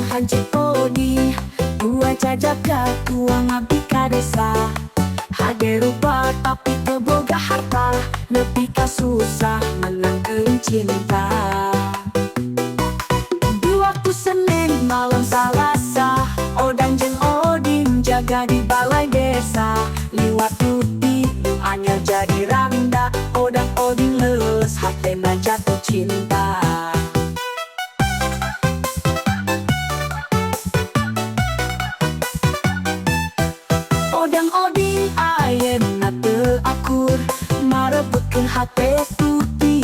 Hancip Oding. Dua cajaga, dua ngabdi ka desa. Hade rupa tapi teu boga harta. Nepi ka susah menangkeun cinta. Di waktu Senin malam Salasa, Odang jeung Oding jaga di balai desa. Liwat Tuti nu anyar jadi randa. Odang Oding leuleus hatena jatuh cinta. Odang Oding ayeuna teu akur, marebutkeun hate Tuti.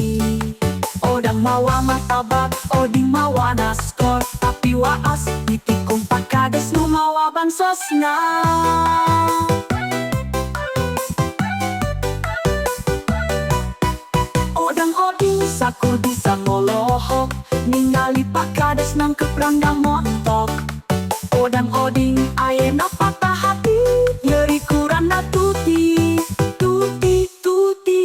Odang mawa martabak, Oding mawa nasgor. Tapi waas ditikung Pak Kades nu mawa bansosna. Odang Oding sakur bisa molohok, ningali Pak Kades nangkep randa montok. Odang Oding ayeuna patah hati, nyeri ku randa Tuti, Tuti, Tuti.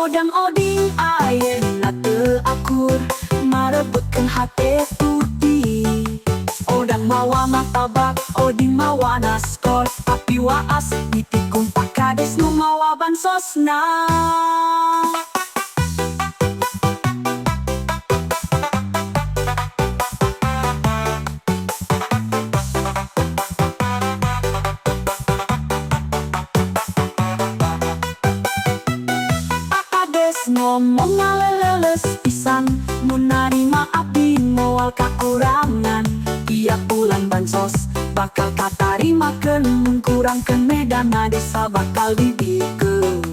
Odang Oding ayeuna teu akur, marebutkeun hate Tuti. Odang mawa martabak, Oding mawa nasgor. Tapi waas ditikung Pak Kades nu mawa bansosna. Pak Kades ngomong ngaleleuleus pisan, mun narima abdi moal kakurangan. Tiap bulan bansos bakal katarimakeun, mun kurang keneh dana desa bakal dibikeun.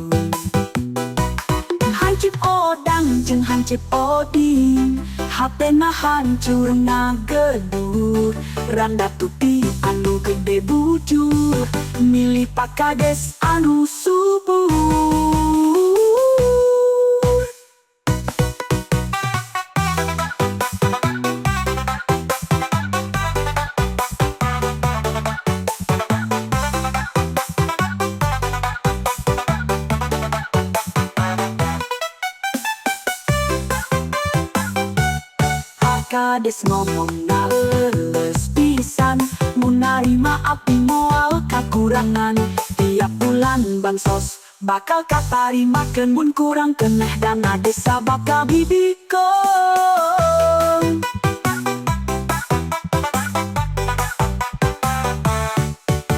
Hancip Odang jeung hancip Oding, hatena hancur ngagedur. Randa Tuti anu gede bujur, milih Pak Kades anu subur. Pak Kades ngomong ngaleuleus pisan, mun narima abdi moal kakurangan. Tiap bulan bansos bakal katarimakeun, mun kurang keneh dana desa bakal dibikeun.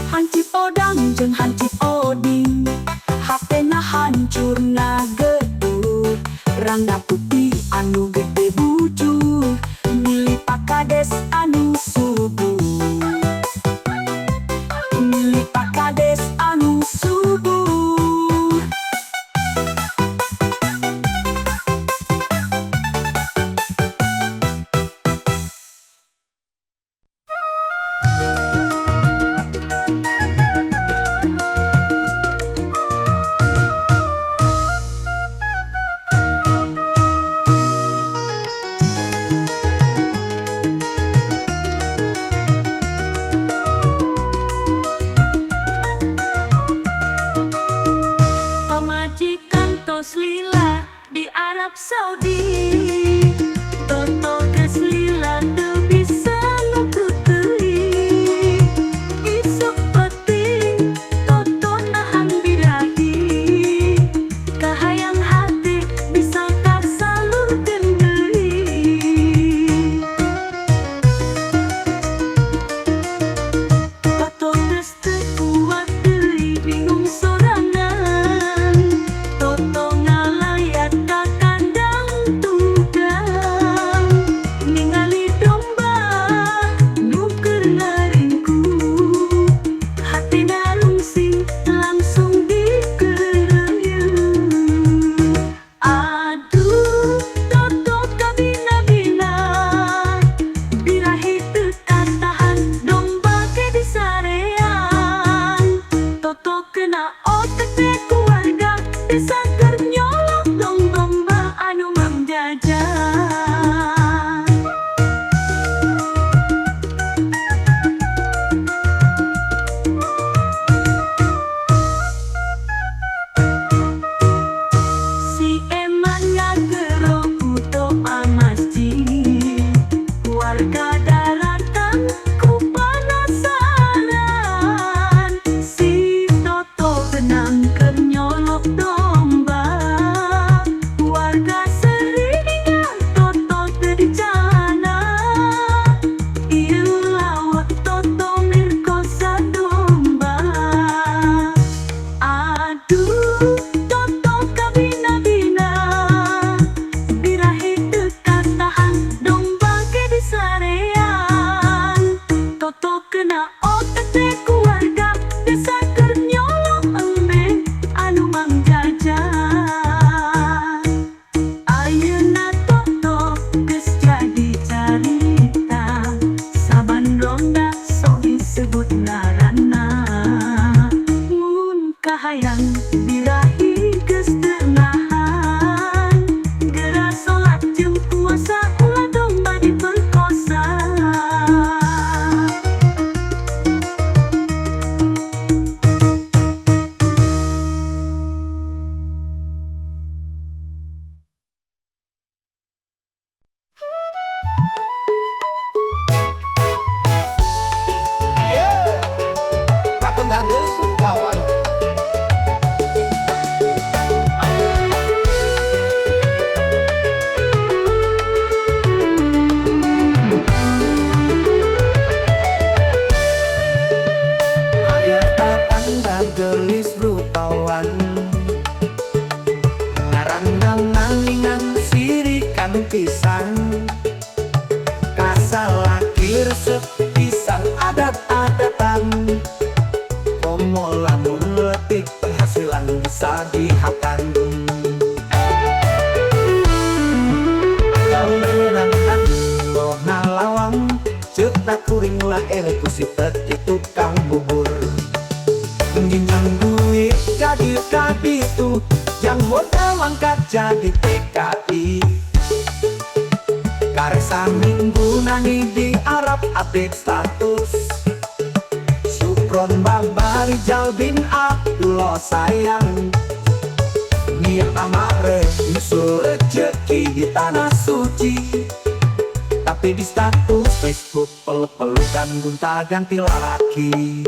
Hancip Odang jeung hancip Oding, hatena hancur ngagedur. Randa Tuti anu gede bujur, milih Pak Kades anu subur. Milih Pak Kades anu subur. Pamajikan tos lila di Arab Saudi. Toto geus lila teu bisa nututeui. Isuk peuting Toto nahan birahi. Kahayang hati bisa kasalurkeun deui. Toto geus teu kuat deui bingung sorangan. Toto ngalayat ka kandang tukang, ningali domba nu keur ngaringkuk. Hatina rungsing langsung dikeureuyeun. Aduh, Toto kabina-bina, birahi teu. Kuring ulah eleh ku si peti tukang bubur. Nginjang duit jadi kaditu, yang modal mangkat jadi TKI. Karek saminggu Nani di Arab update status. Syukron Baba Rijal bin Abdullah sayang. Niat amare nyusul rezeki di tanah suci. Tapi di status Facebook peluk-pelukan gonta ganti lalaki.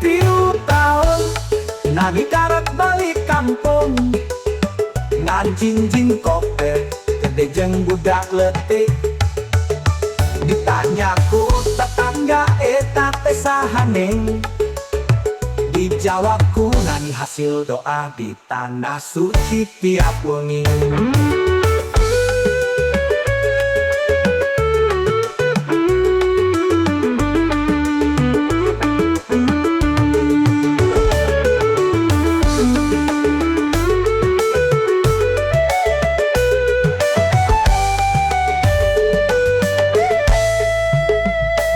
3 tahun Nani karek balik kampung, ngan jinjing koper gede jeung budak leutik. Ditanya ku tetangga, eta teh saha, Neng? Dijawab ku Nani hasil doa di tanah suci tiap wengi.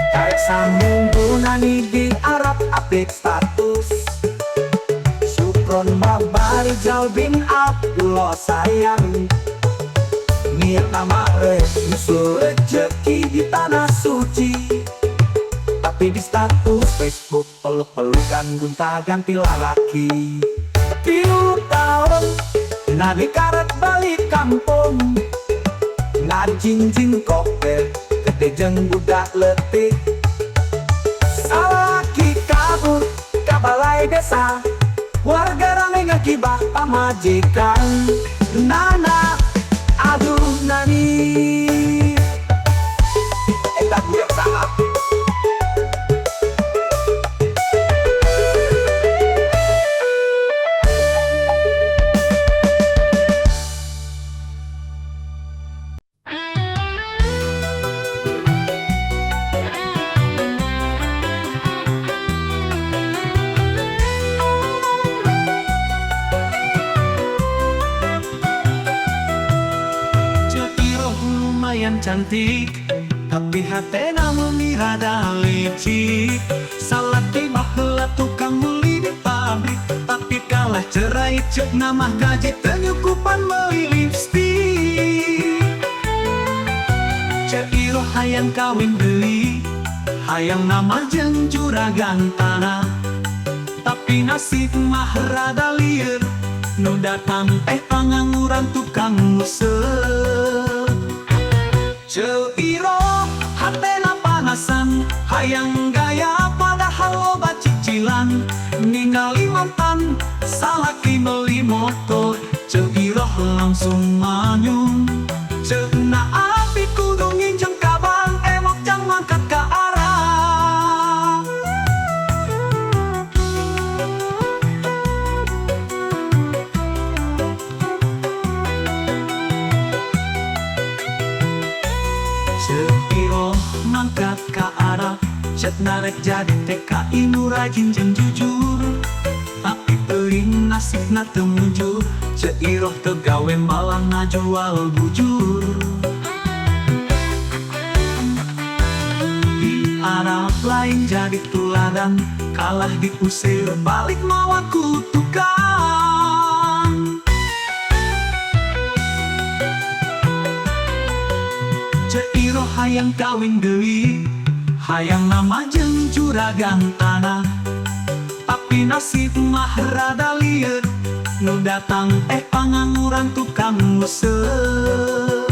Karek saminggu Nani di Arab update status. Syukron Baba Rijal bin Abdullah sayang. Niat amare nyusul rezeki di tanah suci. Tapi di status Facebook peluk-pelukan gonta ganti lalaki. 3 tahun Nani karek balik kampung, ngan jinjing koper gede jeung budak leutik. Salaki kabur ka balai desa, warga rame ngagibah pamajikan Nana. Aduh Nani, eta budak saha? Ceu Iroh lumayan cantik, tapi hatena meuni rada licik. Salaki baheula tukang muli di pabrik, tapi kalah cerai ceuk mah gaji teu nyukupan meuli lipstick. Ceu Iroh hayang kawin deui, hayang mah jeung juragan tanah. Tapi nasib mah rada lieur, nu datang teh pangangguran tukang nguseup. Ceu Iroh hatena panasan, hayang gaya padahal loba cicilan. Ningali mantan salaki beli motor, Ceu Iroh langsung manyun. Ceukna abi kudu nginjem ka bank, emok jang mangkat ka Arab. Ceu Iroh mangkat ka Arab, ceukna rek jadi TKI nu rajin jeung jujur. Tapi teuing nasibna teu mujur, Ceu Iroh teu gawe malah ngajual bujur. Di Arab lain jadi tuladan, kalah diusir balik mawa kutukan. Ceu Iroh hayang kawin deui, hayang mah jeung juragan tanah. Tapi nasib mah rada lieur, nu datang teh pangangguran tukang nguseup.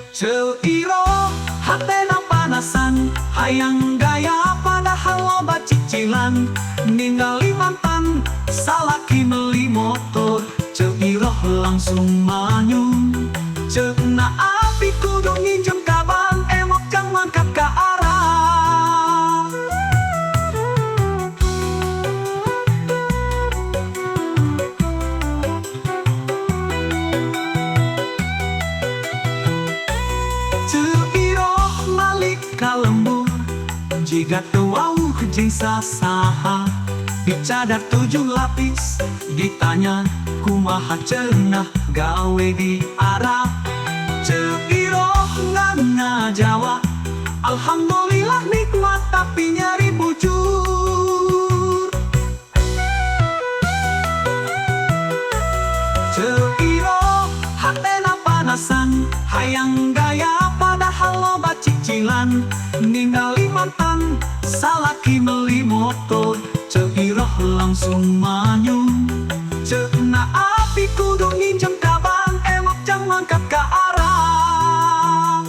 Ceu Iroh hatena panasan, hayang gaya padahal loba cicilan. Ningali mantan salaki beli motor, Ceu Iroh langsung manyun. Ceukna abi kudu nginjem ka bank, emok jang mangkat ka Arab. Ceu Iroh malik ka lembur, jiga teu wawuh jeung sasaha. Dicadar tujuh lapis, ditanya kumaha cenah gawe di Arab. Ceu Iroh ngajawab, alhamdulillah. Rezeki meli motor, Ceu Iroh langsung manyun. Ceunah abi kudu nginjem ka bank, ewok jang mangkat ka Arab.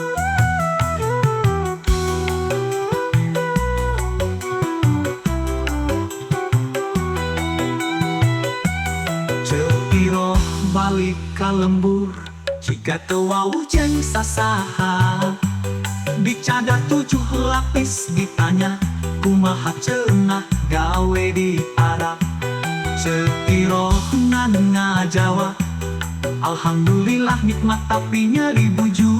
Ceu Iroh balik ka lembur, jiga teu wawuh jeung sasaha. Dicadar tujuh lapis, ditanya kumaha ceunah gawe di Arab. Ceu Iroh ngan ngajawab, alhamdulillah nikmat tapi nyeri bujur.